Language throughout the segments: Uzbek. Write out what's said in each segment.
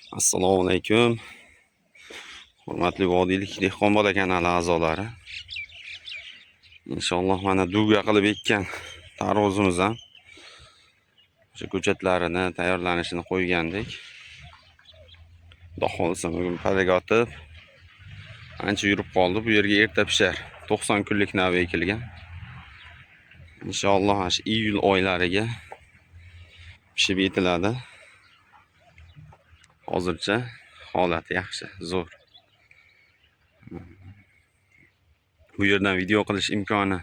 Assalomu alaykum. Hurmatli Vodiylik dehqon bola kanali a'zolari. Inshaalloh mana duga qilib ekkan tarvuzimiz ham o'sha ko'chatlarini tayyorlanishini qo'ygandik. Xudo xohlasa, bugun palaga otib ancha yurib qoldi. Bu yerga erta pishar. 90 kunlik nav ekilgan. Inshaalloh mana shu iyul oylariga pishib yetiladi. Hozircha holati yaxshi, zo'r. Bu yerdan video qilish imkoni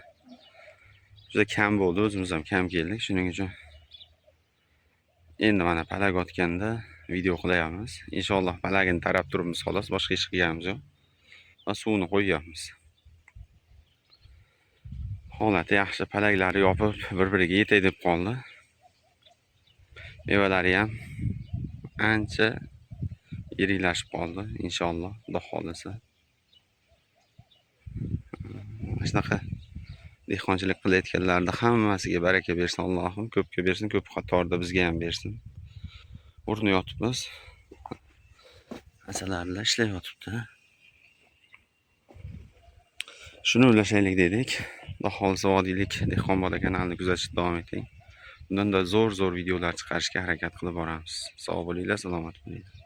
juda kam bo'ldi, o'zimiz ham kam keldik, shuning uchun endi mana palak otganda video qilyapmiz. Inshaalloh palagini tarab turibmiz xolos, boshqa ish qilganimiz yo'q. Va suvini qo'yyapmiz. Holati yaxshi, palaklari yopib, bir-biriga yetay deb qoldi. Mevalari ham ancha iriklashib qoldi, inshaalloh, Xudo xohlasa. Mana shunaqa dehqonchilik qilayotganlarni hammasiga baraka bersin Allohim, ko'pga bersin, ko'p qatorda bizga ham bersin. Urinib yotibmiz. Asalarilar ishlayotibdi. Shuni ulashaylik dedik. Xudo xohlasa, Vodiylik dehqon bola kanalini kuzatishda davom eting. Bundan-da zo'r-zo'r videolar chiqarishga harakat qilib boramiz. Sog' bo'linglar, salomat bo'linglar.